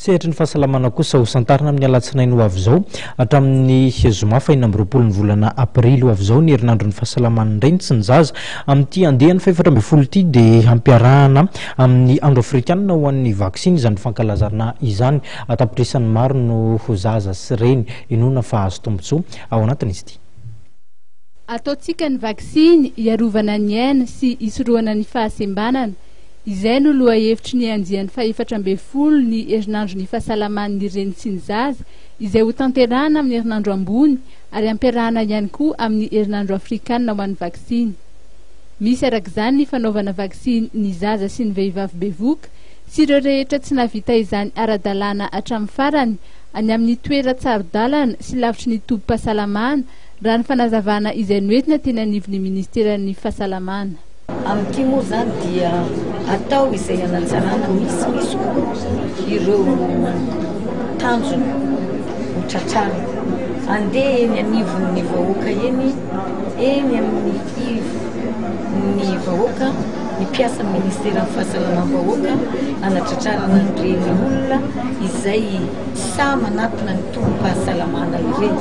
Sehatry ny fahasalamana kosa, ho santarina amin'ny alatsinainy ho avy izao hatramin'ny zoma fahenina amby roapolo ny volana aprily ho avy izao ny herinandron'ny fahasalaman'ny reny sy ny zaza. Amin'ity andiany fahefatra ambin'ny folo ity dia hampiarahana amin'ny andro afrikanina ho an'ny vaksiny izany fankalazana izany. An-tapitrisany maro no ho zaza sy reny inoana fa hahazo tombontsoa ao anatin'izy ity. Ataontsika ny vaksiny hiarovana ny aina sy hisorohana ny fahasembanana. Izay no lohahevitry ny andiany fahefatra ambin'ny folo ny herinandron'ny fahasalaman'ny reny sy ny zaza, izay ho tanterahana amin'ny herinandro ambony ary ampiarahana ihany koa amin'ny herinandro afrikanina ho an'ny vaksiny. Misy arak'izany ny fanaovana vaksiny ny zaza sy ny vehivavy bevoka sy ireo rehetra tsy nahavita izany ara-dalàna hatramin'ny farany any amin'ny toeran-tsaro-dalana sy lavitry ny tobim-pahasalamana, raha ny fanazavana izay noentina teny anivon'ny ministeran'ny fahasalamana. Amin'ity moa izany dia atao izay hanatsarana misimisy kokoa ireo tanjona ho tratrarina. Andeha eny anivon'ny vahoaka eny, eny amin'ny ivon'ny vahoaka, ny mpiasan'ny ministeran'ny fahasalamam-bahoaka hanatratrarana an'ireny olona izay sahy manatona ny tobim-pahasalamana ireny.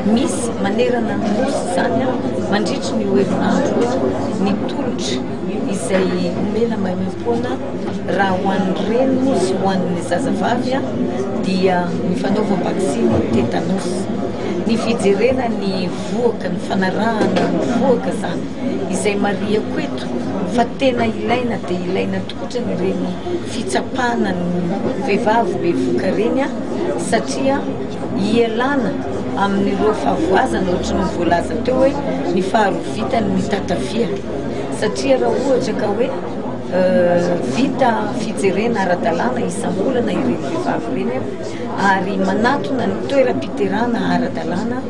Misy manerana ny Nosy izany mandritry ny herinandro io ny tolotra izay omena maimaimpoana raha ho an'ny reny moa sy ho an'ny zazavavy dia ny fanaovam-baksiny tetanosy. Ny fijerena ny vohoka, ny fanarahana ny vohoka izany izay marihako eto fa tena ilaina dia ilaina tokotrany ireny fitsapana ny vehivavy bevoka ireny satria hialana amin'ireo fahavoazana ohatry ny voalaza teo hoe ny faharovitan'ny tatavia satria raha ohatra ka hoe vita fijerena ara-dalàna isam-bolana ireny vehivavy ireny ary manatona ny toeram-piterahana ara-dalàna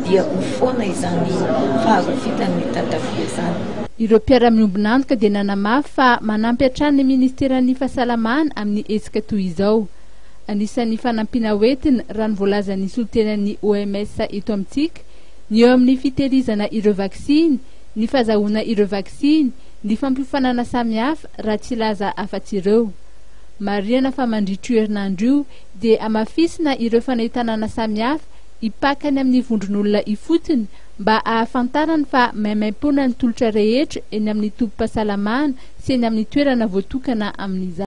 dia ho foana izany faharovitan'ny tatavia izany. Ireo mpiara-miombon'antoka dia nanamafy fa manampy hatrany ny ministeran'ny fahasalamana amin'ny hetsika toy izao. Anisan'ny fanampiana hoentina, raha ny voalazan'ny solontenan'ny OMS eto amintsika, ny eo amin'ny fitehirizana ireo vaksiny, ny fahazahoana ireo vaksiny, ny fampiofanana samihafa, raha tsy hilaza afa-tsy ireo. Marihana fa mandritra io herinandro io dia hamafisina ireo fanentanana samihafa hipaka any amin'ny vondron'olona ifotony mba hahafantarany fa maimaimpoana ny tolotra rehetra eny amin'ny tobim-pahasalamana sy eny amin'ny toerana voatokana amin'izany.